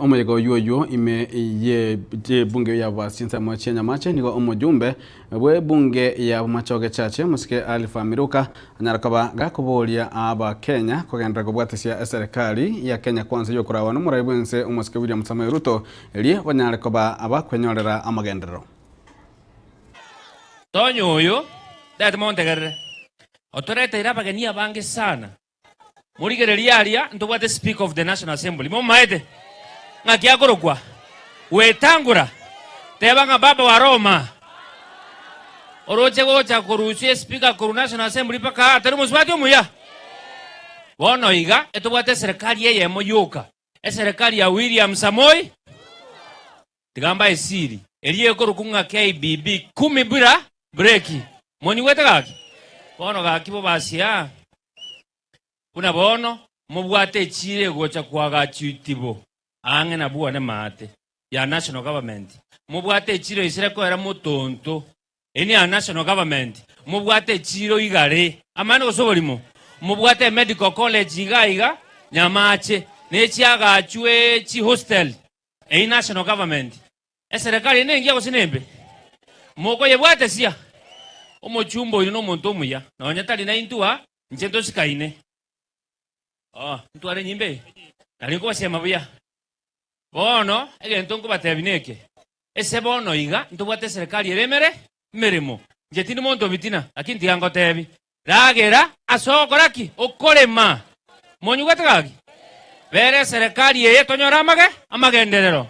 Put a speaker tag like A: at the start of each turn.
A: Omoyega oyio oyio ime y'ebunge ya chinsemo chia Nyamache nigo omojumbe bw'ebunge ya Bomachoge Chache Omosike Alpha Miruka anyare koba gakoboria Abakenya kogenderera kobwatesia eserekari ya Kenya Kwanza y'okorawa n'omorai bw'ense Omosike William Samoei Ruto erio banyare koba abakwenyorera amagenderero.
B: Tonya oyo, tagete montegerere, otoreteire abageni abange sana. Morigererie aria ntobwate Speaker of the National Assembly, momaete ng'aki akorokwa? Wetangura, teba ng'a baba wa Roma oroche gocha korusia espeaker korwa National Assembly mpaka aa, tari omosubati omuya? Bono iga etobwate eserekari eyemo yoka, eserekari ya William Samoei, tiga mbae esiri, eria ekorokwa ng'a KBB, kumi bila breki. Monyigwete gaki? Bono gaki bobasia, buna bono mobwate echira egocha koagachwa itibo ang'e na bwane maate ya national government. Mobwate echiro isire koera motonto, eye ya national government. Mobwate echiro igare, amani gose oborimo. Mobwate medical college iga iga Nyamache, na echiagachwe chihostel, eye national government. Eserekari eye nengiya gose nembe? Mokoyebwatesia? Omochumba oyio nomonto omuya, nonya tari naintwe aa, inche ntosikaine. Oh, ntware enyimba eye? Nari nkobasema buya. Bono egento nkobatebia neke, ase bono iga ntobwate eserekari ere emere emeremo. Inche tindi monto obitina, lakini tiga ngotebi, ragera ase ogokora ki? Okorema. Monyigwete gaki? Bera eserekari eye tonyore amage amagenderero.